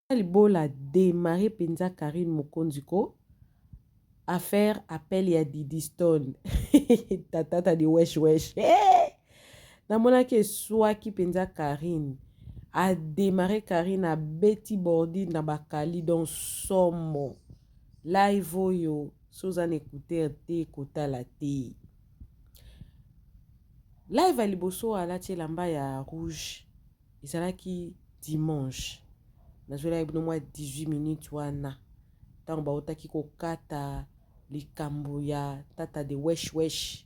Bola demarre penza Carine mokonzi ko affaire appel ya Didi Stone tata tadi wesh wesh hey! Namonaki eswaki penza Carine a demarre Carine abeti bordine na bakali donc somo live oyo so oza na écouteur te kotala te live ya liboso alati elamba ya rouge Ezalaki dimanche, nazwelaki bino mwa 18 minutes wana ntango bautaki kokata likambo ya tata de wesh wesh,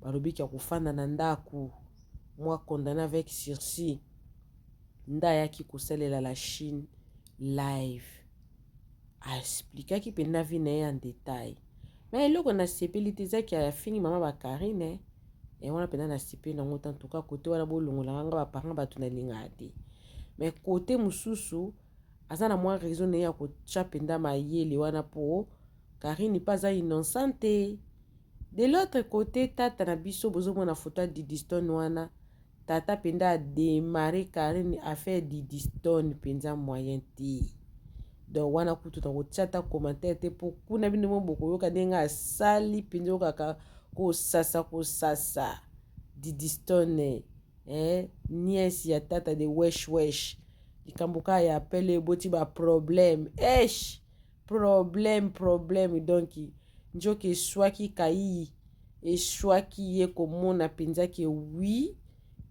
balobiki ya kofanda na ndako mwa condamne avec sursis, nde ayaki kosalela la Chine live, a explikaki mpenza vie na ye en detail. Mais eloko nasepeli te eza ke afingi mama ba Carine. Eh, wana mpenza nasepeli nango te en tout cas kote wana bolongolaka nga ba parents bato nalingaka te. Mais kote mosusu aza na mwa raison na ye ya kotya mpenza mayele wana mpo Carine mpe aza innocent te. De l'autre côté tata na biso bozomona foto ya Didistone wana Tata penza a demarre Carine affaire Didistone penza moyen te. Donc wana kutu nakotia ata commentaire te po kuna bino mo bokoyoka ndenge asali penza okaka kosasa kosasa Didistone eh, nièce ya tata de wesh wesh likambo kaka ya appel eboti ba problème esh problème problème donc nzoka eswaki kayiyi eswaki ye komona mpenza ke oui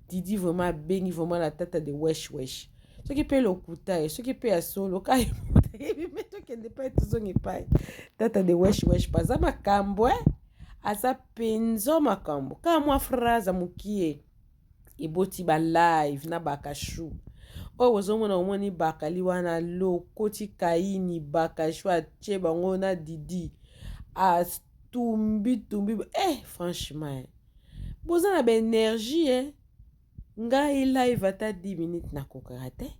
Didi vraiment abengi vraiment la tata de wesh wesh soki mpe lokuta ye soki mpe ya solo kai yebi mpe tokende epai tozonga epai tata de wesh wesh mpe aza makambo e aza mpenza makambo kaka mwa phrase ya mokie eboti ba live na bakashu oyo bozomona omoni bakali wana lokoti kaini bakashu atie bango na didi atumbi tumbi eh franchement eh. boza na baenergie eh. ngai live ata 10 minutes nakokaka te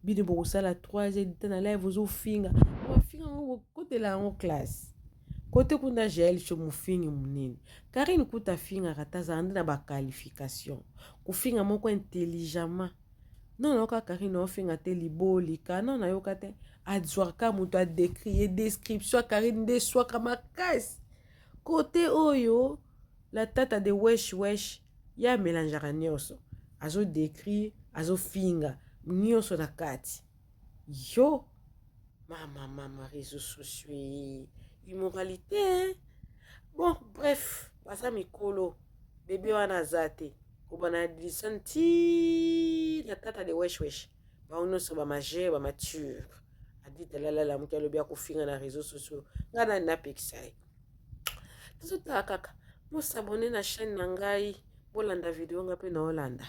bino bokosala 3 heures na live ozofinga ofinga yango bokotela yango classe Kote kuna Jael show mofingi munene. Carine kutu afingaka te azala nde na ba qualification. Kofinga moko intelligemment. Non nayoka Carine ofinga te libolika non nayoka te. Azwaka moto a décrier description ya Carine nde eswaka makasi. Kote oyo la tata de wesh wesh ye amelangeaka nyonso. Azo décrire, azofinga nyonso na kati. Yo mama mama réseaux sociaux immoralité hein? Bon bref baza mikolo bebe wana aza te kobanda na Dilson ti na tata de wesh wesh bango nyonso ba majeur ba mature adita lalala moto alobi akofinga na réseaux sociaux ngai nani napekisa ye tozotala kaka bosabone na chaîne na ngai bolanda video ngai mpe naolanda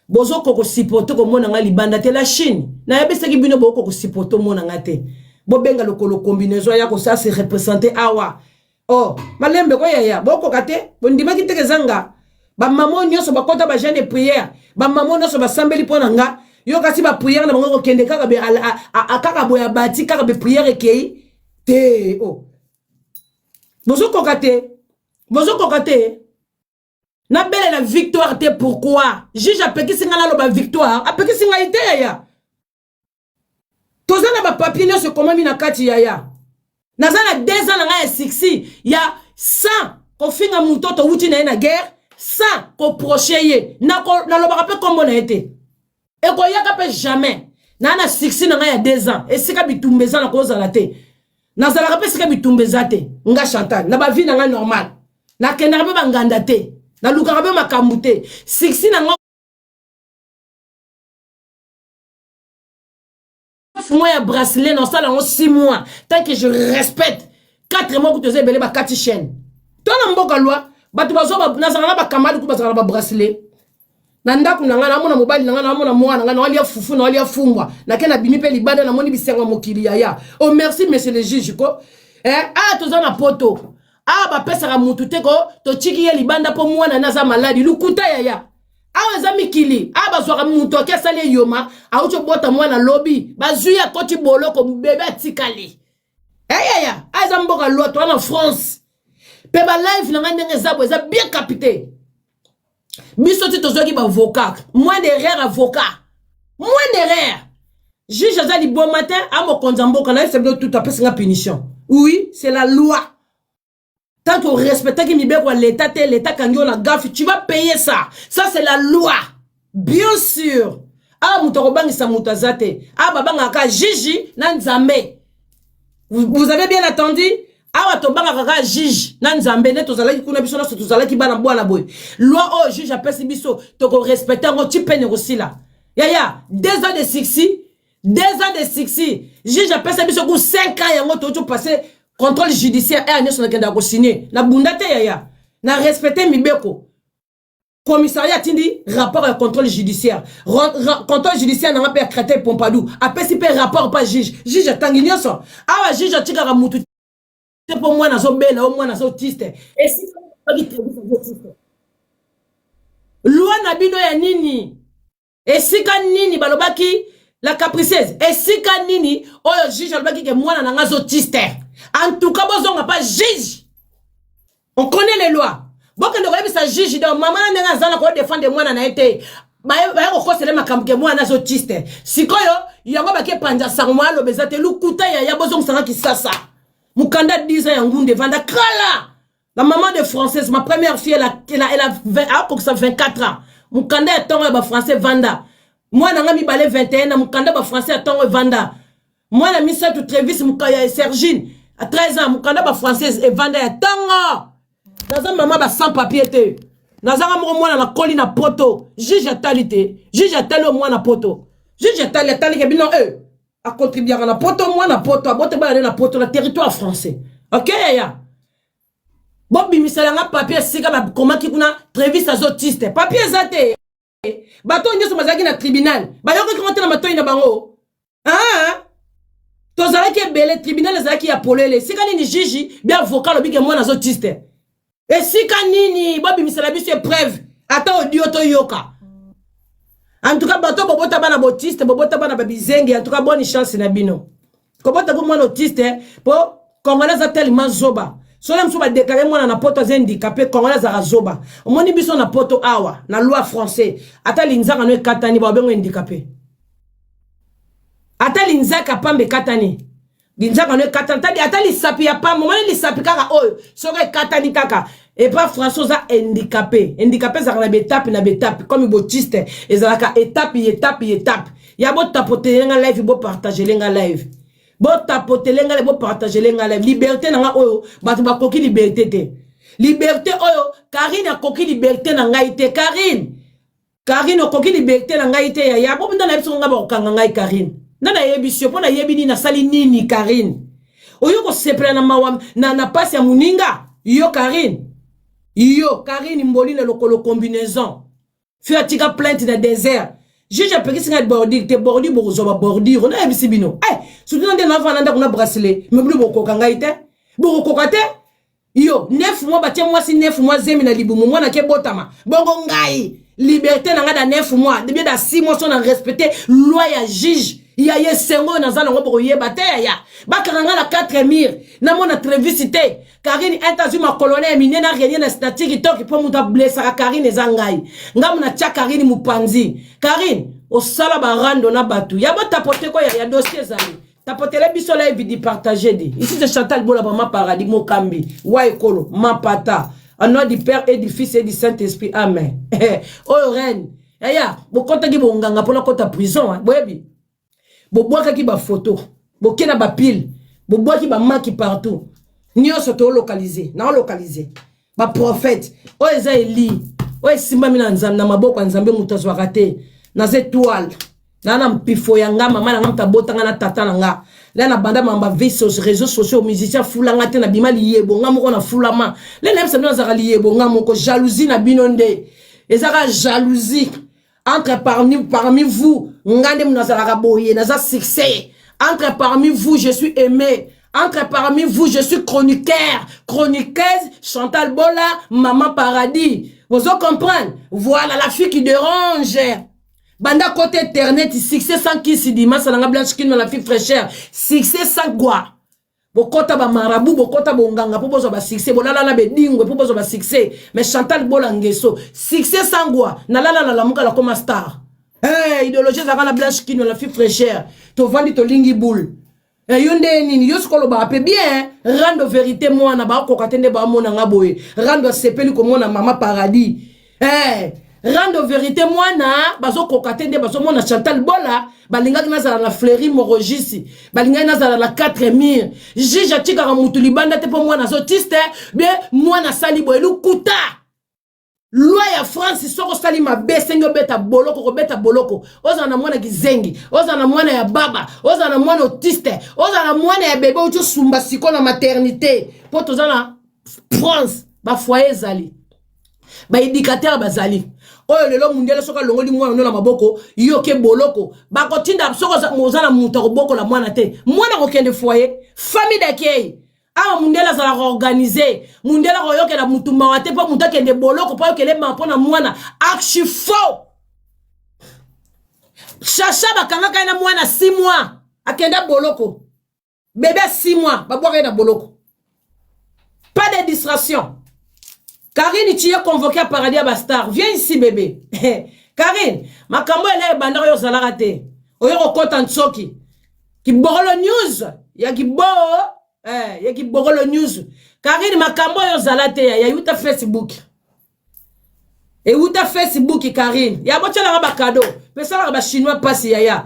Bozo koko supporter komona nga libanda te la Chine. Nayebisaki bino boko ko supporter omona nga te. Bobenga lokolo combinaison ya ko sa se représenter awa. Oh, malembe ko yaya, bokoka te. Bondimaki te kezanga. Ba maman nyonso bakota ba jeune prière. Ba maman nyonso basambeli mpo na nga. Yo kasi ba prière na bango kokende kaka be a, a, a, kaka boya bati kaka be prière ekei te. Oh. Bozokoka te. Bozokoka te. Nabelela victoire te pourquoi? Juge apekisi ngai naloba victoire, apekisi ngai te yaya. Toza na ba papier nyonso ekomami na kati yaya. Naza na 2 ans na ngai ya succès ya sans kofinga moto towuti na ye na guerre, sans koproche ye. Nalobaka mpe kombo na ye te. Ekoyaka mpe jamais. Na na succès na ngai ya 2 ans, esika bitumba eza na kozala te. Nazalaka mpe esika bitumba eza te. Nga Chantal, na ba vie na ngai normal. Nakendaka mpe banganda te. Nalukaka mpe makambo te. Succès na ngai mois ya bracelet nasala yango 6 mois tant que je respecte 4 mois kutu eza ebele bakati chaîne to na mboka loi bato bazwa nazalaka na bakamadi kutu bazalaka na babracelet na ndako na ngai namona mobali na ngai namona mwana ngai naolia fufu naolia fumbwa nake nabimi mpe libanda namoni bisengo ya mokili yaya o oh, merci monsieur le juge ko eh, ah toza na poto ah bapesaka mutu te ko totiki ye libanda mpo mwana ne aza maladi lukuta yaya awa eza mikili awa bazwaka moto ake asali eyoma auti obota mwana lobi bazwi ye akoti boloko bebe atikali eyaya eh, awa eza mboka lwa toa na france mpe balive na ngai ndenge eza boye eza bien capite biso ti tozwaki baavocat moins d'erreur avocat moins d'erreur. Juge aza liboma te, a mokonzi ya mboka na yebisa bino tout apesi nga punition. Oui, c'est la loi. Tant que respectaki mibeko ya l'État te, l'État kangi yo na gaffe, tu vas payer ça. Ça c'est la loi. Bien sûr. Awa moto akobangisa moto aza te. Awa babangaka juge na Nzambe. Vous avez bien attendu? Awa tobangaka kaka juge na Nzambe nde tozalaki kuna biso nyonso tozalaki bana bwana boye. Loi oyo juge apesi biso tokorespecte yango ti pene kosila. Yaya, 2 ans de succès, 2 ans de succès. Juge apesa biso ku 5 ans yango tozo passer contrôle judiciaire eya nyonso nakendaka kosigne. Na bunda te yaya. Na respecte mibeko. Commissariat atindi rapport ya contrôle judiciaire. Contrôle judiciaire nanga mpe ya Créteil Pompidou apesi mpe rapport pa juge. Juge atangi nyonso. Awa juge atikaka mutu te mpo mwana azobela o mwana aza autiste. Esika autiste. Loi na bino ya nini? Esika nini balobaki la capricieuse? Esika nini oyo juge alobaki ke mwana na nga aza autiste? En tout cas bozonga pa juge. On connaît les lois. Bokende koyebisa juge donc mama na ndenge aza na kodefendre mwana na ye te. Baye kokosele makambo ke mwana aza autiste. Sikoyo yango bake panza sango mwa aloba eza te lukuta yaya bozongisanga kisasa. Mokanda 10 ans ya ngunde evanda kala. La maman de française, ma première fille, elle a akokisa 24 ans. Mokanda ya ntongo ya bafrançais vanda. Mwana nga mibale 21 na mokanda bafrançais ya ntongo evanda. Mwana misato Trevis ya Sergine à 13 ans mokanda bafrançais evanda ya ntongo. Naza mama ba sans papier te. Nazanga moko mwana nakoli na poto. Juge atali te. Juge atali o mwana poto. Juge atali atali ke bino eh akontribuaka na poto mwana poto abote bana na poto na territoire français. Ok yaya. Bobimisela nga papier esika bakomaki kuna Trevis aza autiste. Papier eza te. Bato nyonso bazalaki na tribunal bayokaki ngo te na matoi na bango. Ah! Tozalaki ebele, tribunal ezalaki ya polele. Esika nini juge bi avocat alobi ke mwana aza autiste? Esika nini bobimisela biso épreuve ata audio toyoka. En tout cas bato bobota bana bautiste, bobota bana babizenge, en tout cas bonne chance na bino. Kobota ko mwana autiste po congolais aza tellement zoba. Soki mosusu badéclarer mwana na poto aza handicapé, congolais azalaka zoba. Omoni biso na poto awa na loi français, ata linzaka no ekatani babengo handicapé. Ata linzaka pamba ekatani, linzaka no ekatani, ata lisapi ya pamba, omoni lisapi kaka oyo soki ekatani kaka epa français oza handicapé. Handicapé ezalaka na baétape na baétape, comme bautiste ezalaka étape étape étape. Ya botapotele nga live, bopartagele nga live, botapotele nga live, bopartagele nga live. Liberté na nga oyo bato bakoki liberté te. Liberté oyo Karine akoki liberté na ngai te. Karine, Karine okoki liberté na ngai te yaya. Bo nda nayebi soko ngai bakokanga ngai. Karine, nda nayebisi yo mpo nayebi nini nasali nini. Karine oyo kosepela na mawa na pasi ya moninga. Yo Karine, yo Karine Mbolina lokolo combinaison fi atika plainte na désert. Juge apekisi ngai bordure te. Bordure bokozwa babordure nayebisi bino. Eh, surtout na nde navanda ndako na bracelet me bino bokoka ngai te, bokokoka te. Yo 9 mois batie mwasi 9 mois zemi na libumu mwana ke botama bongo ngai liberté na ngai da 9 mois bien da 6 mois so na respecte loi ya juge ya ye sengo oyo naza nango bokoyeba te yaya. Bakanga ngai na 4 mire namona Trevis te. Karine ente azwi makolo na ya minene arenie na TikTok mpo moto ablesaka Karine eza ngai. Ngai mo natya Karine mopanzi. Karine osala barando na bato ya botapote ko ya dossier ezali tapotele biso live di partager di. Ici c'est Chantal Bola, mama paradis mokambi wa ekolo mapata. Au nom du Père et du Fils et du Saint-Esprit, amen. Oyo reine yaya bokɔtaki bonganga mpona kɔta prison. Boyebi bobwakaki bafoto, boke na bapile, bobwaki bamaki partout nyonso toolokalize naolokalize baprophète oyo eza eli oyo esimbami na Nzambe na maboko ya Nzambe. Moto azwaka te. Naza étoile naa na mpifo ya nga mama na nga moto abotanga na tata na nga le na banda mamba vie réseaux sociaux musicien afulanga te. Nabima liyebo nga moko na fulama le nayebisa bino nazalaka liyebo nga moko. Jalousie na bino nde ezaka jalousie entre parmi vous. Nga nde nazalaka boye, naza succès entre parmi vous. Je suis aimé entre parmi vous. Je suis chroniqueur, chroniqueuse Chantal Bola, maman paradis. Vous comprendre? Voilà la fille qui dérange banda côté internet. Succès sans kisi dimasa nanga Blanche Kinma, la fille fraîcheur. Succès sans quoi? Bokɔta bamarabu, bokɔta bonganga mpo bozwa basuccès. Bolala na bedingwe mpo bozwa basuccès. Mais Chantal Bola ngeso succès sangwa nalala nalamuka nakoma star. Hey, idéologie ezalaka na Blanche Kino la fille fraîcheur. Tovandi tolingi boule. Eh, yo nde nini yo sikoyo olobaka mpe bien rando verité mwana bakoka te nde baomona nga boye rando asepeli komona mama paradis eh, rando verité mwana bazokoka te nde bazomona chantal bola balingaki nazala na fleury morogisi balingaki nazala na 4 mire juge atikaka mutu libanda te mpo mwana azotiste bien mwana asali boye lukuta loi ya france soki osali mabe esengi obeta boloko kobeta boloko ozala na mwana kizengi ozala na mwana ya baba ozala na mwana autiste ozala na mwana ya bebe outi osumba siko na maternité mpo toza na france bafoye ezali baéducateur bazali oyo lelo mundele soki alongoli mwana no na maboko yo ke boloko bakotinda soki oza na moto akobokola mwana te mwana akokende foyer famille d'accueil awa mundele azalaka organise mundele akoyokela mutu mawa te mpo mutu akende boloko mpo ayokele mawa mpo na mwana archi faux chacha bakangaka ye na mwana 6 mois akenda boloko bebe 6 mois babwaka ye na boloko pas de distraction karine tu es convoqué à paradis ya bastar viens ici bébé karine makambo ele ebandaka yo ozalaka te oyo kokɔta nsoki kibokolo news ya kibo eh, ya kibokolo news karine makambo oyo ozala te ya euta facebook euta facebook karine ya botyelaka bakado pesalaka bachinois mpasi yaya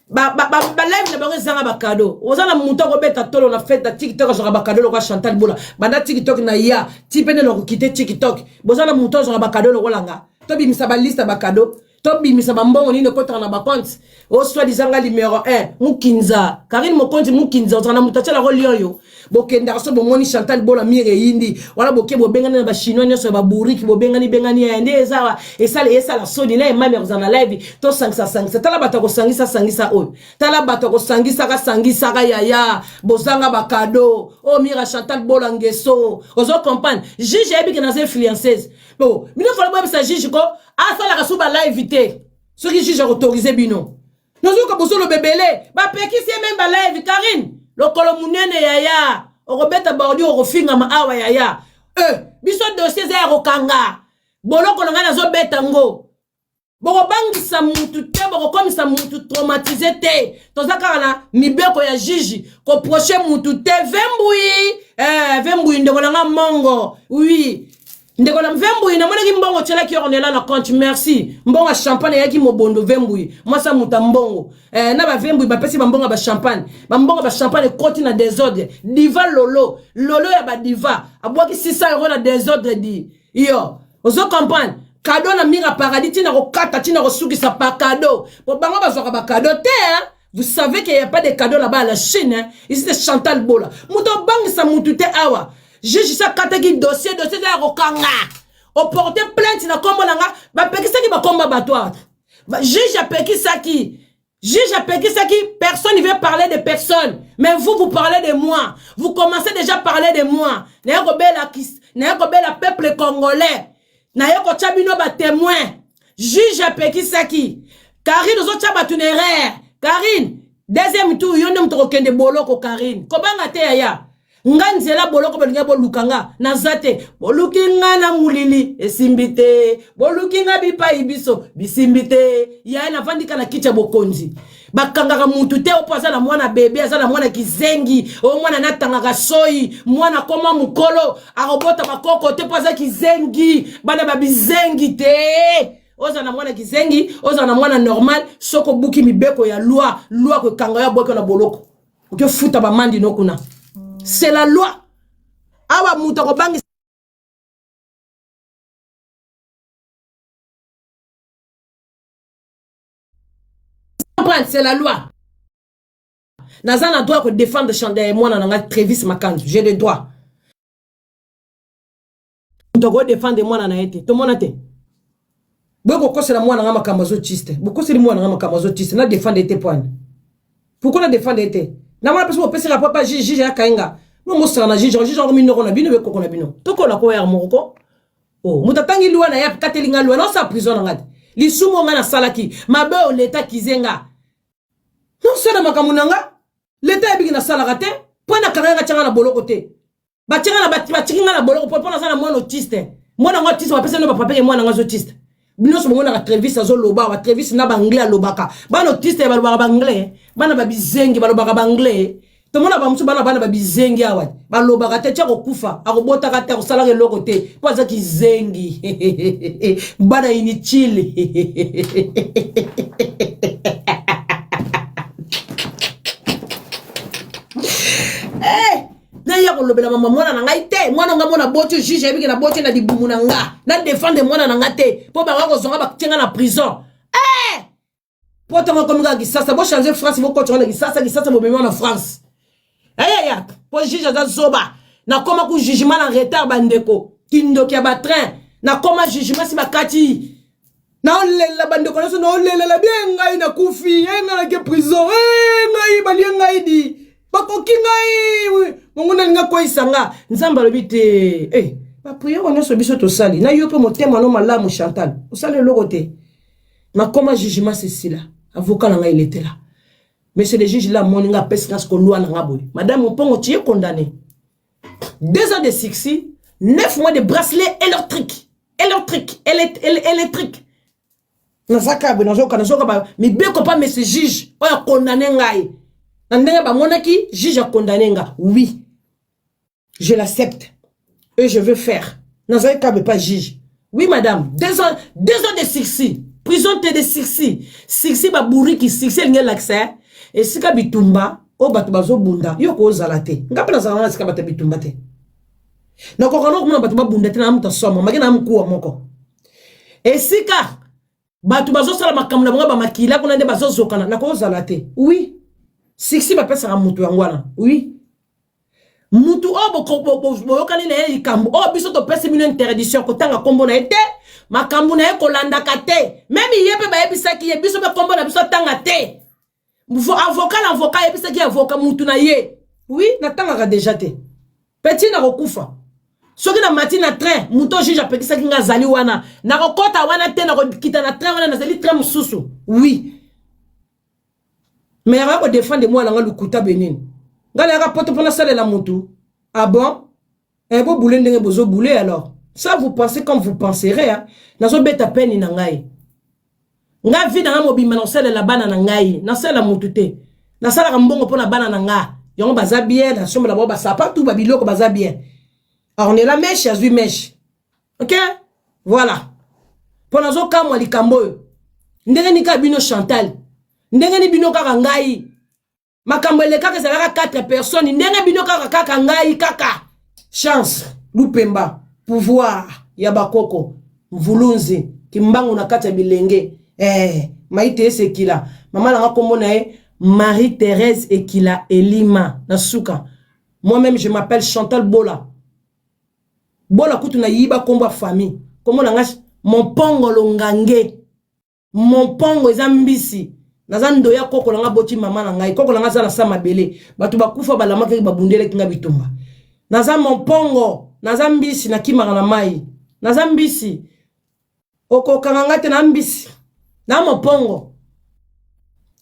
balive na bango ezanga bakado oza na moto akobeta tolo na fete na tiktok azwaka bakado lokola chantal bola banda tiktok na ya ti mpe nde nakokite tiktok boza na moto azwaka bakado lokola nga tobimisa baliste ya bakado tobimisa bambongo nini ekotaka na bacompte oswadisa nga numero 1 mukinza karine mokonzi mukinza ozala na moto atialako lion yo bokendaka so bomoni chantal bola mire eyindi wana boke bobengani na bachinois nyonso ya babouriki bobengani bengani ya nde eza esala esala soni na emami ya kozala na live tosangisa sangisa tala bato ya kosangisa sangisa oyo tala bato ya kosangisaka sangisaka yaya bozanga bakado oyo oh, mira chantal bola ngeso ozo comprendre juge ayebi ke naza influenceuse bo bino fala boyebisa juge ko asalaka su ba live te soki juge akoautorize bino nozoyoka bozoloba ebele bapekisi ye meme ba live karine lokolo monene yaya okobeta bordi okofingama awa yaya eh, biso dossier eza ya kokanga boloko na ngai nazobeta ngo bokobangisa mutu te bokokomisa mutu traumatise te toza kaka na mibeko ya juge koproche mutu te vembui eh, vembui ndeko na nga mongo oui ndeko na vembui namonaki mbongo otyelaki ornela na compte merci mbongo ya champagne eyaki mobondo vembui mwasi ya moto ya mbongo eh, na bavembui bapesi bambongo ya bachampagne bambongo ya bachampagne ekoti na desordre diva lolo lolo ya badiva abwaki 600 euro na desordre di yo ozo comprendre kado na mira paradis ntina kokata ntina kosukisa pa kado po bango bazwaka bakado te hein? Vous savez qu'il n'y a pas de cadeau là-bas à la Chine. Hein? Ici, c'est Chantal Bola. Muto bangisa mutu te awa. Juge sa kataki dossier, dossier ya kokanga. O porter plainte na kombo nanga, ba pekisaki ba komba bato. Juge apekisaki. Juge apekisaki, personne ne veut parler de personne. Mais vous, vous parlez de moi. Vous commencez déjà à parler de moi. Naye kobela naye kobela peuple congolais. Naye kotia bino ba témoin. Juge apekisaki. Karine ozotia bato na erreur. Karine, deuxième tour yo nde moto okokende boloko Karine. Kobanga te yaya. Nga nzela boloko bolingi boluka nga naza te. Boluki nga na mulili esimbi te. Boluki nga bipai biso bisimbi te. Yaya navandi ka na kiti ya bokonzi. Bakangaka mutu te opo aza na mwana bebe aza na mwana kizengi o mwana natangaka soyi mwana koma mokolo akobota bakoko te mpo aza kizengi bana ba bizengi te ozala na mwana kizengi ozala na mwana normal soki obuki mibeko ya loi loi kokanga yo abwaki na boloko okefuta bamandi no kuna c'est la loi awa moto akobangisa comprendre c'est la loi naza na droit kodefendre chandel mwana na ngai Travis Makanzu j'ai le droit moto akodefendre mwana na ye te tomona te boye kokosela mwana nga makambo azotiste bokoseli mwana nga makambo azotiste na defendre ye te poani pourquoi na defendre ye te namona mpesi bopesi rapport pa juge juge akaye nga bomosala na juge juge yango minoko na bino bekoko na bino tokola koyaka moko ko oh, moto atangi liwa na ye akateli nga liwa naosala prison na nga te lisumu oyo nga nasalaki mabe oyo leta akize nga nosala makambo na nga leta ayebiki nasalaka te mpo nakanga nga tyanga na boloko te batyanga na batiki nga na boloko mpo naza na mwana autiste mwana yango autiste bapesa no bapapeke mwana yango aza autiste. Bino nyonso bomonaka Travis azoloba awa, Travis na baanglais alobaka. Bana autiste balobaka baanglais, bana babizengi balobaka baanglais. Tomona bamosusu bana bana babizengi awa balobaka te, tia kokufa akobotaka te, akosalaka eloko te mpo aza kizengi. Bana inutile. Hey! Naya kolobela mama mwana na ngai te, mwana nga mwana boti juge ayebiki na boti na libumu na nga na defendre mwana na nga te mpo bango kozonga batie nga na prison. Eh! Po ntango akomi kaka Kisasa, bochange France, bokotaka na Kisasa, Kisasa bomemi na France. Ayaya, po juge aza zoba. Nakoma ku jugement na retard bandeko, kindoki ya batrain. Nakoma jugement si bakati naolela bandeko nyonso, naolelela bie ngai nakufi, e ngai nake prison, e ngai balie ngai di bakoki ngai mongo nalinga kweyisa nga. Nzambe alobi te, e bapriere nyonso biso tosali na yo mpe motema no malamu. Chantal osali eloko te. Nakoma jugement sesila, avocat na ngai eletela monsieur le juge la amoni nga, apesi nga sikolwa na nga boye: madame Mopongo, tu es condamné 2 ans de sursis, 9 mois de bracelet électrique, électrique, électrique. Naza kaka boye, nazoka nazoka mibeko pa monsieur juge oyo akondane ngai na ndenge bamonaki juge akondane nga. Oui, je l'accepte et je veux faire. Nazali kaka boye pa juge: oui madame, 2 ans, 2 ans de sursis, prison te, de sursis. Sursis baburiki, sursis elingi elakisa esika bitumba oyo bato bazobunda, yo kozala te. Nga mpe nazala na esika bato ya bitumba te, nakoka na komona bato babunda te. Na moto asoma make na mokuwa moko, esika bato bazosala makambo na bango bamakila kuna nde bazozokana, nakozala te. Oui, sursis bapesaka moto yango wana. Oui, mutu oyo boyokani na ye likambo oyo biso topesi bino interdiction kotanga nkombo na ye te, makambo na ye kolandaka te. Même ye mpe bayebisaki ye, biso mpe nkombo na biso atanga te. Avocat na avocat ayebisaki avocat mutu na ye. Oui, natangaka déjà te. Peti nakokufa soki namati na train, moto juge apekisaki nga azali wana, nakokɔta wana te, nakokita na train wana, nazali train mosusu. Oui, mais yaka kodefendre mwana nga lukuta benini. Ngai nayaka poto mpo nasalela motu. Ah bon, eh, bobule ndenge bozobule. Alors ça, vous pensez comme vous penserez, hein? Nazobeta peni na ngai, nga vie na nga mobimba nakosalela bana na ngai, nasalela motu te. Nasalaka mbongo mpo na bana na nga, yango baza bien, nasombela bango basapatu, babiloko, baza bien. Ornella mèche, azwi mèche. Ok, voilà. Mpo nazokamwa likambo oyo, ndenge nini kaka bino Chantal, ndenge ni bino kaka ngai, makambo elekaka ezalaka 4 personnes, ndenge bino kaka kaka ngai kaka. Chance Lupemba, pouvoir ya bakoko mvulunzi kimbangu na kati ya bilenge, eh, maite esekila mama nanga, nkombo na ye Marie Thérèse Ekila Elima na suka. Moi-même, je m'appelle Chantal Bola Bola, kutu nayiba nkombo ya famille. Nkombo na nga Mompongo Longange. Mompongo eza mbisi, naza ndoya. Koko na nga boti mama na ngai, koko na nga aza na sa mabele, bato bakufa balamaki, babundelaki nga bitumba. Naza mompongo, naza mbisi, nakimaka na mai, naza mbisi, okokanga nga te na mbisi na mopongo.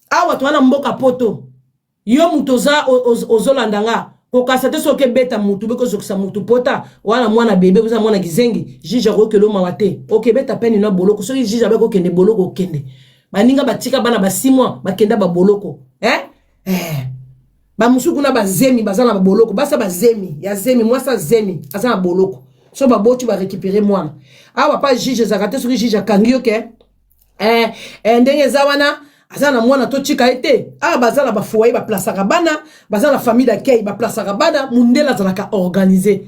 Awa toza na mboka poto. Yo moto oza ozolanda nga, kokasa te. Soki ebeta mutu, be kozokisa mutu pota wana, mwana bebe oza mwana kizengi, juge akokela mawa te, okebeta peni na boloko. Soki juge abeki okende boloko, okende. Baninga batika bana ba 6 mois, bakenda baboloko, eh? Eh. Bamosusu kuna bazemi baza na baboloko, basa bazemi ya zemi, mwasi azemi aza na boloko, so baboti barécupere mwana. Awa pa juge ezalaka te. Soki juge akangi yo ke eh, eh, ndenge eza wana, aza na mwana, totika ye te. Awa baza na bafoyer, baplasaka bana, baza na famille d'accueil, baplasaka bana. Mundele azalaka organisé.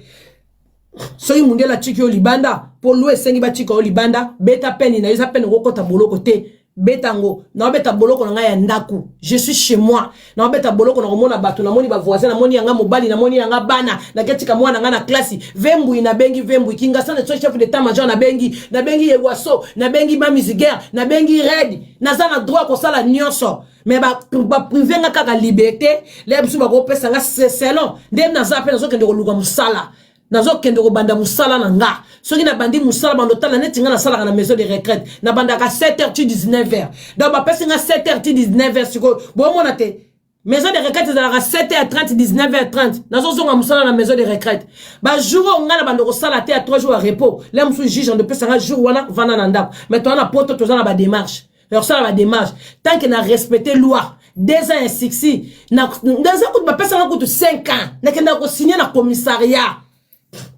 Soki mundele atiki yo libanda mpo lo esengi batika yo libanda, beta peni na yo, eza pene okokɔta boloko te. Beta yango, naobeta boloko na ngai ya ndako, je suis chez moi, naobeta boloko, nakomona bato, namoni bavoisin, namoni yanga mobali, namoni yanga bana, naketika mwana ngai na klasi vembui, nabengi vembui Kingasana, so chef d'état major, nabengi, nabengi Yewaso, nabengi Mamisiger, nabengi Red. Naza na droit kosala nyonso, mais baprive nga kaka liberté le biso bakopesa nga selon nde naza mpe nazokende koluka mosala, nazokende kobanda mosala na nga. Soki nabandi mosala, bando tala neti nga nasalaka na maison de retraite, nabandaka 7 heures ti 19 heures. Donc bapesi nga 7 heures ti 19 heures. Sikoyo bomona te. Maison de retraite ezalaka 7h30 19h30 nazozonga mosala na maison de retraite bajour oyo ngai na bando kosala te ya 3 jours ya repos le mosusu juge ando pesa nga jour wana vanda na ndako mais toza na poto toza na badémarche ya kosala badémarche tant que na respecte loi 2 ans ya succès naza kutu bapesa nga kutu 5 ans nakendaka kosigne na commissariat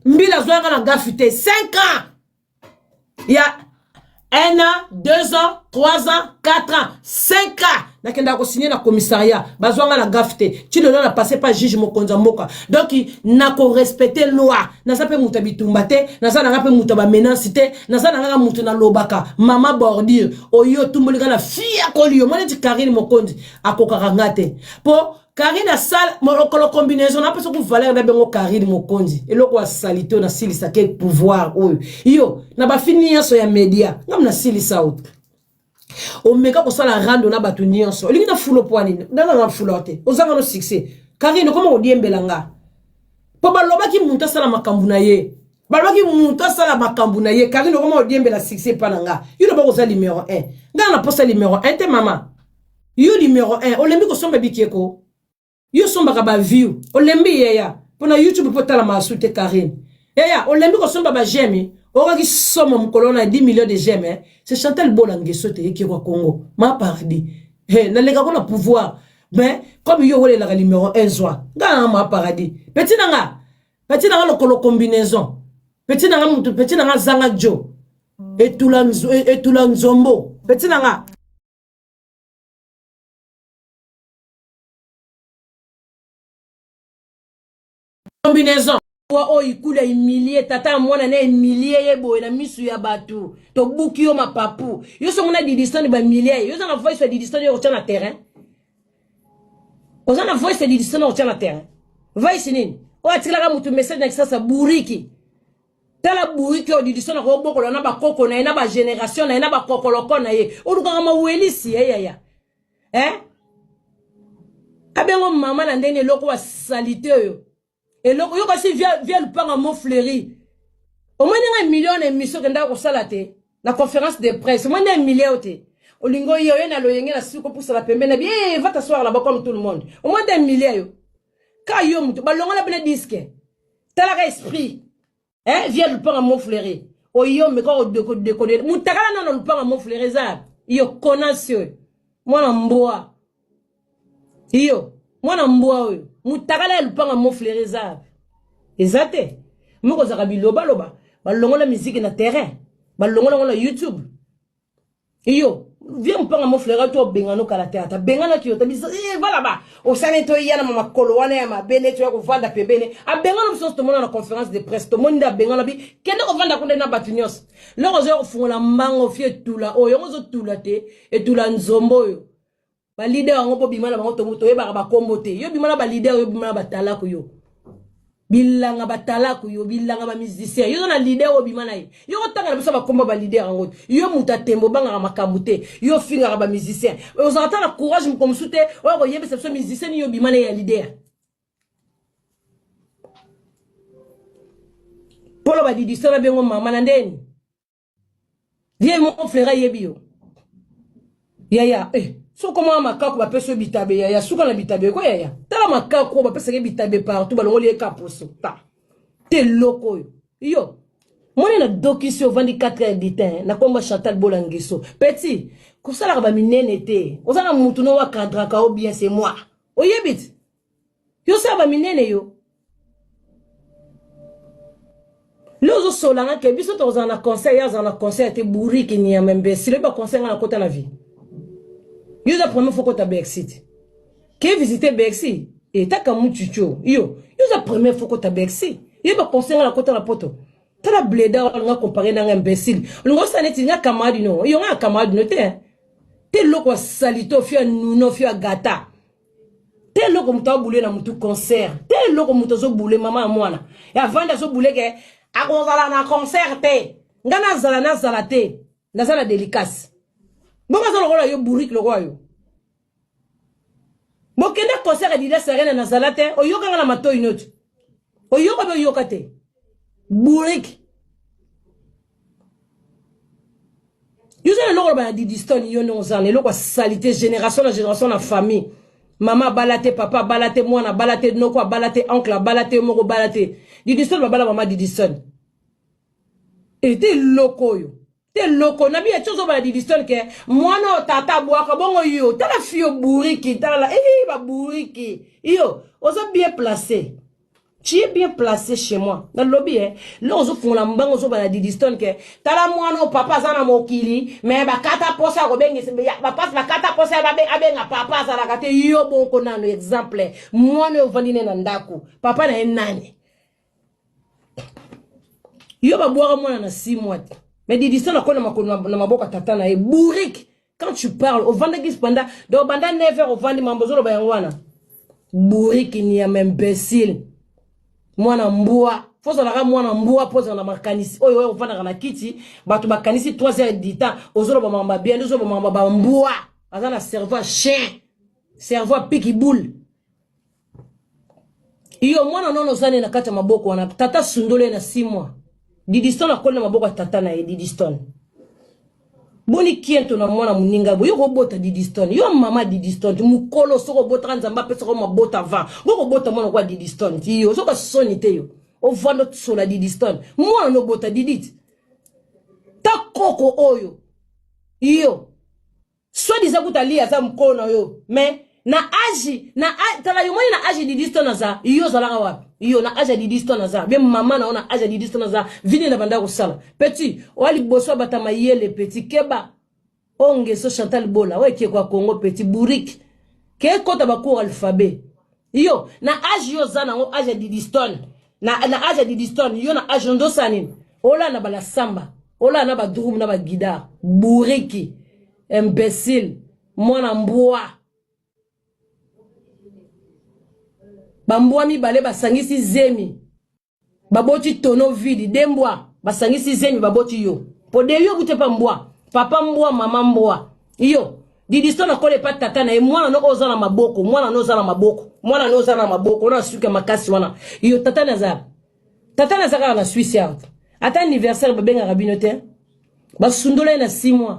mbila azwaka na gafi te 5 ans ya 1 an 2 ans 3 ans 4 ans 5 ans nakendaka kosigne na commissariat bazwa nga na gafe te ti lelo na passe pa juge mokonzi ya mboka donc nakorespecte loi naza mpe moto ya bitumba te naza nanga mpe moto ya bamenance te naza na ngaka moto nalobaka mama bordure oyo otumboli nga na fiakoli yo moni neti karine mokonzi akokaka nga te mpo Karine asala mokolo combinaison na pesa ku valeur na bengo Karine mokonzi eloko ya salite oyo nasilisa ke pouvoir oyo yo na bafini nyonso ya media ngam nasilisa oyo omeka kosala rando na bato nyonso olingi na fulo mpo nini nana na fulo te ozanga no succès Karine okoma kodiembela nga mpo balobaki moto asala makambo na ye balobaki moto asala makambo na ye Karine okoma kodiembela succès epa na nga yo loba koza numero 1 nga na posa numero 1 te mama Yo numero 1 olembi kosomba bikeko yo osombaka ba view olembi yaya pona youtube po tala masu te Carine yaya olembi kosomba ba j'aime okaki somo mokolo na 10 millions de j'aime eh? c'est Chantal Bola ngeso te ekeko ya Congo ma paradis hey, naleka ko na pouvoir mais comme yo olelaka numero 1 zwa nga na ma paradis petit na nga petit na nga lokolo combinaison petit na nga mutu petit na nga zanga jo etula etula nzombo petit na nga combinaison wa oyo ikulu ya humilie tata ya mwana na humilie ye boye na misu ya bato tobuki yo mapapu yo songo na didistone bahumilie ye yo oza na voice ya didistone yo kotya na terrain oza na voice ya didistone okotya na terrain voice nini oyo atikelaka motu message na kisasa buriki tala bourike oyo didison akobokola na bakoko na ye na bageneration na ye na bakokoloko na ye olukaka mawelisi ye yaya eh? abengo mama na ndenge eloko wa salite oyo eloko yo kasi via, via lupanga mo fleuri omoni ngai million na émission okendaka kosala te na conférence de presse omoni nde million te olingi oye oye na loyenge na suki opusana pembeni na bi hey, va t'asseoir là-bas comme tout le monde omoni nde million yo ka yo moto balongola bino disque talaka esprit eh vieux lupanga mont fleuri oyo meka kodekode mutakala nano lupanga mont fleuri eza yo konasi oyo mwana mbwa iyo mwana mbwa oyo mutakala ya lupanga mont fleuri eza eza te moko ozalaka bilobaloba balongola miziki na terrain balongola yango na youtube iyo vie mpanga mo flera to bengano kala te ata benganaki yo tabiso eh voilà ba osani to yana ma makolo wana ya mabe neti ya kovanda pembeni abengana biso tomona na conférence de presse tomoni nde abengana bi kende kovanda kuna na bato nyonso loko ozoya kofungola mbango fi etula oyo yango ozotula te etula nzombo oyo Ba leader yango bo bima na bango toyebaka ba kombo te. Yo bima na ba leader yo bima na ba talaku yo. Bilanga ba talaku yo, bilanga ba musicien. Yo na leader oyo bima na ye. Yo kotanga na biso ba kombo ba leader yango. Yo mutu atembo bangaka makambo te. Yo fingaka ba musicien. Ozalaka ta na courage moko mosusu te oyo koyebisa biso musicien yo bima na ye ya leader. Polo ba didisona bengo mama na ndeni. Ye mon frère ayebi yo. Yaya, eh, soko mwa makaku bapesi yo bitabe yaya, suka na bitabe ko yaya. Tala makaku oyo bapesaka bitabe partout balongoli ye kaposo. Ta. Te loko oyo. Yo. Moni na dokisi ovandi 4 heures du temps na komba Chantal Bola Ngeso. Petit, kosalaka ba minene te. Oza na mutu no wa cadraka o bien c'est moi. Oyebi ti? Yo sala ba minene yo. Leo ozosola nga ke biso tokozala na conseil ye azala na conseil te bourrique nyama imbecile oyebi ba conseil nga nakota na vie yo eza première fois kota Bercy te ke visiter Bercy etaka muchucho yo yo eza première fois kota Bercy ye ba conseil nga nakota na poto tala bleda olinga compare nanga imbecile olinga osala neti nga camarade no yo nga camarade no te te eloko ya salite ofio ya nuno ofio ya gata te eloko moto abule na motu concert te eloko moto azobule mama ya mwana ya vandi azobule ke akozala na concert te nga nazala nazala te naza na delicace bongo aza lokola yo bourrique lokola yo bokende concert ya Adidas Arena nazala te oyoka nga na matoi noti oyoka be oyoka te bourrique yo oza na eloko loba na didistone yo ndenge oza na eloko ya salite génération na génération na famille. Mama abala te, papa abala te, mwana abala te, noko abala te, oncle abala te, yo moko obala te. Didistone babala mama Didistone. Ete eloko oyo. Te loko na biya tiozo bala Didistone ke mwana oyo tata abwaka bongo yo tala fio bouriki tala la eh ba bouriki yo oza bien placé. Tu es bien placé chez moi. Na lobi eh, lo ozo fungola mbango ozo bala Didistone ke tala mwana oyo papa aza na mokili mais bakata posa ya kobengisa ba bakata posa ya babe abenga papa azalaka te yo bonko nano exemple mwana oyo ovandi ne na ndako papa na ye nani yo babwaka mwana na 6 mois te mais Didistone akona makolo na maboko ya tata na ye bourrique. Quand tu parles, ovandaki banda, donc banda 9 heures ovandi mambo ozoloba yango wana. Bourrique niama imbécile. Mwana mbwa, faut ozalaka mwana mbwa mpo ozala na makanisi oyo oyo ovandaka na kiti, bato bakanisi 3 heures du temps, ozoloba mambo ya bien, ozoloba mambo ba mbwa, aza na cerveau ya chien, cerveau ya piki boule. Iyo mwana nono oza ne na kati ya maboko wana, tata sundolo ye na 6 mois. Didistone akoli na maboko ya tata na ye Didistone. Boni kiento na mwana moninga boye yo kobota Didistone. Yo mama Didistone, mokolo soko obotaka Nzambe apesaka yo mabota avant. Bo kobota mwana kwa Didistone. Iyo soka soni te yo. Ovanda sola Didistone. Mwana no bota Didit. Ta koko oyo. Iyo. Soit disant kuta li aza mukolo na yo mais na age na tala yo moni na age Didi Stone aza yo ozalaka wapi yo na age ya Didi Stone aza be mama na yo na age ya Didi Stone aza vini na banda kosala petit oya liboso ya bata mayele petit keba ongeso Chantal Bola oyo ekeko ya Congo petit bourrique ke kota ba cours alphabet yo na age yo oza nango age ya Didi Stone na, na age ya Didi Stone yo na age ndosala nini olala na balasamba olala na badrum na bagidar bourriki imbécile mwana mbwa bambwa mibale basangisi zemi baboti tono vide de mbwa basangisi zemi baboti yo po de yo bute pa mbwa papa mbwa mama mbwa yo Didistone akola epa tata na ye mwana no oza na maboko mwana no oza na maboko mwana no oza na maboko na suki ya makasi wana yo tata na aza tata na aza kaka na Suisse awa ata anniversaire babengaka bino te basundola ye na 6 mois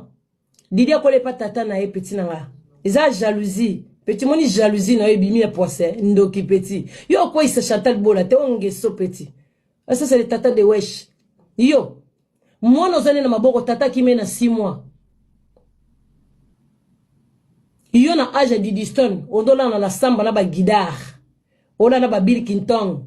Didi akola epa tata na ye petit na nga eza jalousie petit moni jalousie na yo ebimi ya poisse ndoki petit yo okweyisa Chantal Bola te ongeso petit ça c'est le tata de wesh yo mwana oza nde na maboko tata akimi na 6 mois yo na age ya Didistone ondolala na samba na bagidar olala ba Bill Clinton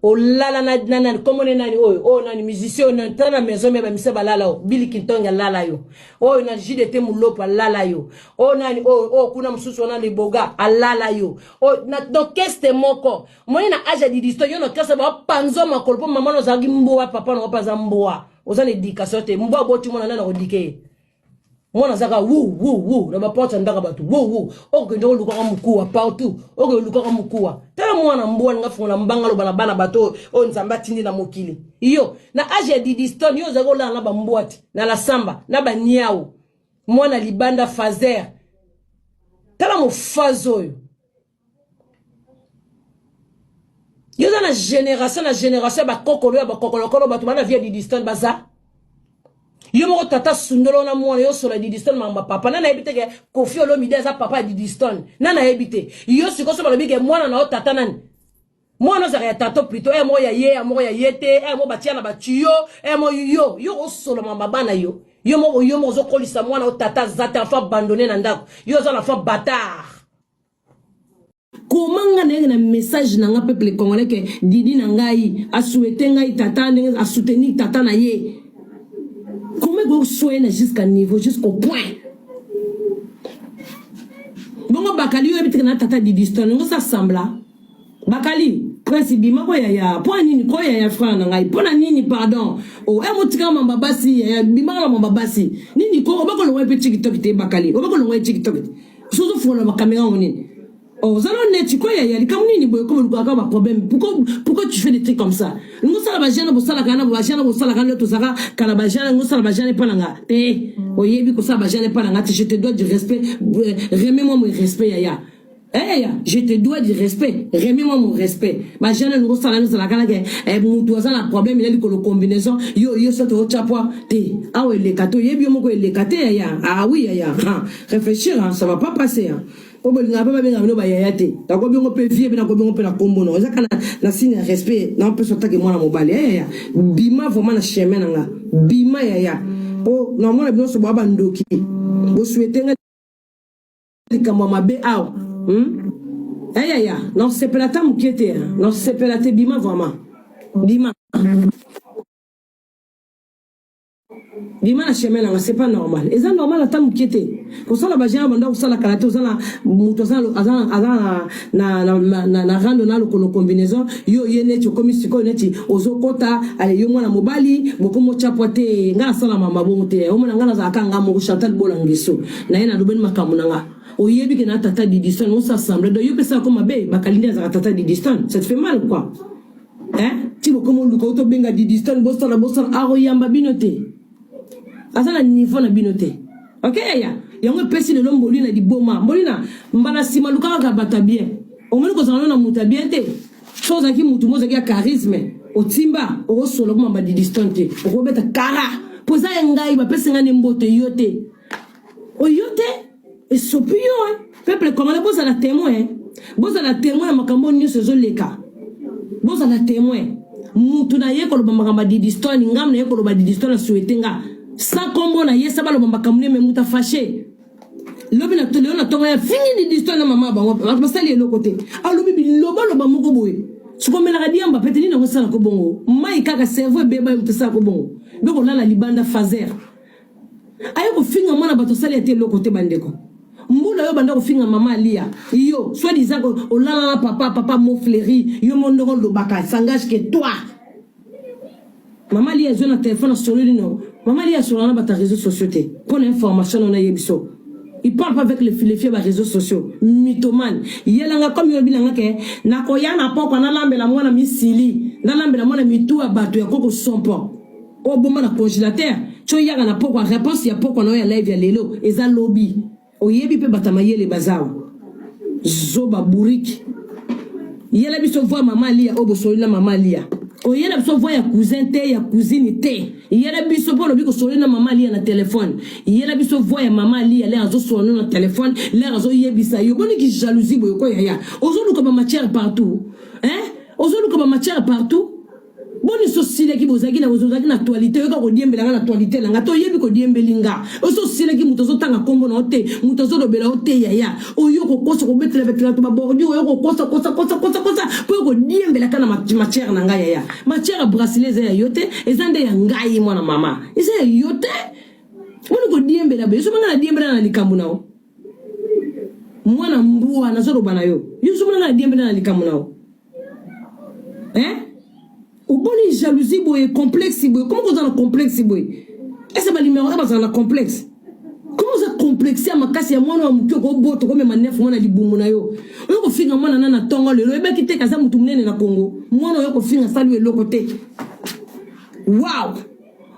olala na na nani kombo ne nani oyo oyo nani musicien oyo nani tala na maison mère bamisa balala oyo Bill Clinton alala yo oyo na JDT Mulopo alala yo oyo nani oyo oyo kuna mosusu wana liboga alala yo oyo na orchestre moko omoni na age ya didisto yo na orchestre bapanzo makolo mpo mama na ozalaki mbwa papa na ope aza mbwa oza na education te mbwa oboti mwana nani akodike ye mwana azaka wu wu wu na baporte ya ndako bato wu wu okokende olukaka mokuwa partout okende olukaka mokuwa tala mwana mbwa alinga fungola mbanga aloba na bana bato oyo nzambe atindi na mokili yo na age ya didistone yo ozalaki olala na bambwa te na lasamba na baniau mwana libanda fazer tala mofaze oyo yo oza na génération na génération ya bakokolo ya bakokolokolo bato bana vie ya didistone baza yo moko tata sundolo na mwana yo sola didistone makambo ya papa nani ayebi te ke kofi olomide aza papa ya didistone nani ayebi te yo sikoyo so balobi ke mwana na yo tata nani mwana ozalaka ya tato plutôt e moko ya ye ya moko ya ye te e moko batia na batuyo e moko yo yo osola makambo bana yo yo moko yo moko ozokolisa mwana yo tata aza te enfant abandonne na ndako yo oza na enfant batard Koma nga nayeke na message na nga peuple congolais ke Didi na ngai a souhaiter ngai tata ndenge a soutenir tata na ye. Comment ekoki kosoye na jusqu'à niveau jusqu'au point. Bongo bakali yo yebi na tata Didi Stone ngo sa sembla. Bakali prince bima ko yaya po nini ko yaya frère na ngai po na nini pardon. Oh e motika mamba basi yaya bima na mamba basi. Nini ko obako longwa pe TikTok te bakali. Obako longwa TikTok. Sozo fungola ba camera ngo nini? Oh, ozala neti ko yaya likambo nini boye ko bolukaka ba problème. Pourquoi pourquoi tu fais des trucs comme ça? Ngo sala ba jeune bosala kana ba jeune bosala kana tozaka kala ba jeune ngo sala ba jeune pa nanga. Te oyebi ko sala ba jeune pa nanga je te dois du respect. Remets-moi mon respect yaya. Eh yaya, je te dois du respect. Remets-moi mon respect. Ba jeune ngo sala no sala kana ke eh, mutu aza na problème il a likolo combinaison. Yo yo soto otcha te. Awa eleka te oyebi yo moko eleka te yaya. Ah oui yaya. Ha, réfléchir hein, ça va pas passer hein. Po bolingaka pe babenga bino ba yaya te. Nako bengo pe vieux pe nako bengo pe na kombo na eza kaka na signe ya respect na pesa otake mwana mobali. Eh yaya, bima vraiment na chemin na nga. Bima yaya. Po na mona bino so ba bandoki. Bo souhaiter nga likambo ya mabe awa. Eh yaya, na sepela ta mukie te. Na sepela te bima vraiment. Bima. Bima na chemin nanga c'est pas normal eza normal ata mukie te kosala ba genre banda kosala kala te oza na mutu aza aza aza na na na na, na rando na lokolo combinaison yo ye neti okomi sikoyo neti ozokota ale yo mwana mobali bokomi ochapwa te nga nasala mama bongo te omona nga nazalaka nga moko Chantal Bola Ngeso na ye nalobeli makambo na nga oyebi ke na tata Didiston osa semble donc yo pesa ko mabe bakalindi azalaka tata Didiston ça te fait mal quoi Hein? Ti bokomi oluka oto benga Didistone bosala bosala akoyamba bino te. Aza na niveau na bino te. Ok yaya? Yango epesi lelo Mbolina liboma. Mbolina mbala sima luka kaka bato ya bien. Omoni kozala na moto ya bien te. So ozalaki moto mo ozalaki ya charisme otimba okosola komamba Didistone te. Okobeta kara. Po eza ya ngai bapesi ngai nde mbote yo te. Oyo te esopi yo hein. Peuple congolais bozala témoin hein. Bozala témoin ya makambo nyonso ezoleka. Bozala témoin. Mutu na ye koloba makambo ya Didistone, ngam na ye koloba Didistone a souhaité nga. Sans kombo na ye sa baloba makambo ne mais mutu a fâché. Lobi na lelo na tongo ya fingi Didistone na mama bango bato basali eloko te. Alobi biloba loba moko boye. Sikomelaka diamba pete nini akosala ko bongo. Mai kaka cerveau ebeba yo mutu asala ko bongo. Beko lala libanda phaser. Aye kofinga mwana bato asali ata eloko te bandeko. Mbula yo banda kofinga mama Alia yo soit disant olala na papa papa Mofleri yo mo ndoko olobaka s'engage que toi. Mama Alia azwa na telefone asololi no. Mama Alia asolana na bato ya réseaux sociaux te mpo na information na nayebi so. Il parle pas avec les filles ba réseaux sociaux. Mythomane. Yelanga comme yo bilanga ke nakoya na pokwa nalambela mwana misili, nalambela mwana mitu ya bato ya koko sompo. Obomba na congelateur ti oyaka na pokwa reponse ya pokwa na yo ya live ya lelo eza lobi oyebi pe bata mayele baza awa zoba bourrique yela biso voix mama alia oyo bosololi na mama alia koyela biso voix ya cousin te ya cousine te yela biso mpo olobi kosololi na mama alia na telefone yela biso voix ya mama alia lere azosolola no na telefone lere azoyebisa yo boni ki jalousie boye ko yaya ozoluka ba matière partout hein ozoluka ba matière partout Boni so silaki bozalaki na bozalaki na actualité oyoka kodiembela nga na actualité na nga to oyebi kodiembeli nga oso osilaki moto azotanga nkombo na yo te moto azolobela yo te yaya oyo kokosa kobetela betela to babordure oyo kokosa kosa kosa kosa kosa mpo yo kodiembela ka na matière na ngai yaya matière ya bracelet eza ya yo te eza nde ya ngai mwana mama eza ya yo te boni kodiembela boye soki nga na diembela na likambo na yo mwana mbwa nazoloba na yo yo soki nga na diembela na likambo na yo Hein? Oboni jalousie boye, complexe boye. Comment oza na complexe boye? Est-ce ba numéro 1 bazala na complexe? Comment oza complexe ya makasi ya mwana wa moke okobota okomema nef mwana libumu na yo. Oyo kofinga mwana na na tongo lelo oyebaki te kaza motu monene na Congo. Mwana oyo kofinga asali eloko te. Wow!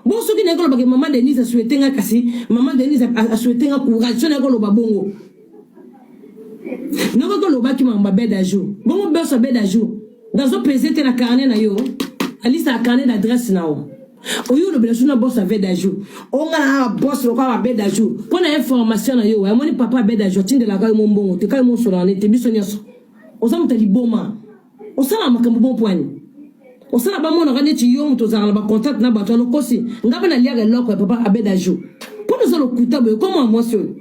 Bon soki naye koloba ke maman Denise a souhaite nga kasi maman Denise a souhaite nga courage soki naye koloba bongo. Noko kolobaki makambo ya bed à jour. Bongo boss ya bed à jour. Nazo pese te na carnet na yo. Alisa carnet d'adresse na yo. Oyo olobela suna boss ya bed à jour. Onga na boss lokola ba bed à jour. Mpo na information na yo, amoni papa ya bed à jour atindelaka yo mombongo te, kayo mosolana ne te biso nyonso. Oza moto ya liboma. Osala makambo bon poani. Osala bamonaka neti yo moto ozalaka na bacontact na bato wana okosi. Nga mpe naliaka eloko ya papa Abed Ajou. Mpo naza lokuta boye koma mwasi oyo.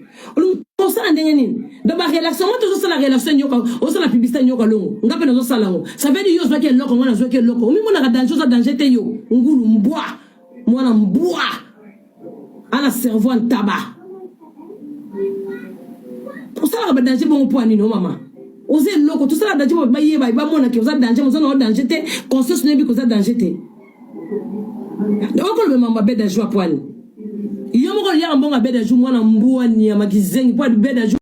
Osala ndenge nini? Donc ba relation ngo tozosala relation nyoka, osala publicité nyoka longo. Nga mpe nazosala yango. Ça veut dire yo ozwaki eloko nga nazwaki eloko. Omimonaka danger oza danger te yo. Ngulu mbwa. Mwana mbwa. Ana cerveau ya ntaba. Osalaka ba danger bongo mpo ya nini o mama? Oza eloko tosala danger po bayeba bamona ke oza danger oza na danger te conscience nayebi koza danger te. Okoloba mambo ya beda joie poani. Yo moko oliaka mbongo ya beda joie mwana mbwa nyama kizengi po beda joie.